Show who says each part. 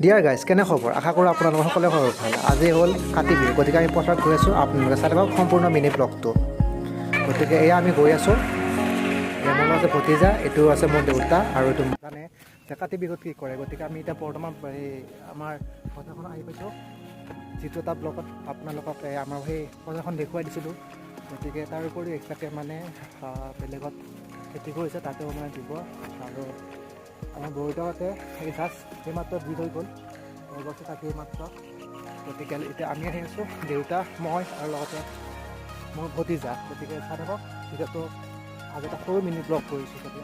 Speaker 1: Dear guys, কেনে খবৰ? আশা কৰোঁ আপোনালোকৰ সকলোৰে খবৰ ভাল। আজি হ'ল কাতি বিহু, গতিকে আমি পথাৰত গৈ আছোঁ। আপোনালোকে চাই থাকক সম্পূৰ্ণ মিনি ব্লগটো। গতিকে এয়া আমি গৈ আছোঁ। এয়া মোৰ আছে ভতিজা, এইটো আছে মোৰ দেউতা আৰু এইটো জানে যে কাতি বিহুত কি কৰে। গতিকে আমি এতিয়া বৰ্তমান এই আমাৰ পথাৰখনত আহি পাইছোঁ, যিটো এটা ব্লগত আপোনালোকক এই আমাৰ সেই পথাৰখন দেখুৱাই দিছিলোঁ। গতিকে তাৰ উপৰিও এক্সট্ৰাকৈ মানে বেলেগত খেতি কৰিছে, তাতেও মানে দিব। আৰু আমাৰ বৰদেউতাহঁতে এই জাষ্ট এইমাত্ৰ দি থৈ গ'ল গছে থাকি মাত্ৰ। গতিকে এতিয়া আমি আহি আছোঁ, দেউতা, মই আৰু লগতে মোৰ ভতিজা। গতিকে চাই থাকক ভিডিঅ'টো। আজি এটা সৰু মিনি ব্লগ কৰিছোঁ। গতিকে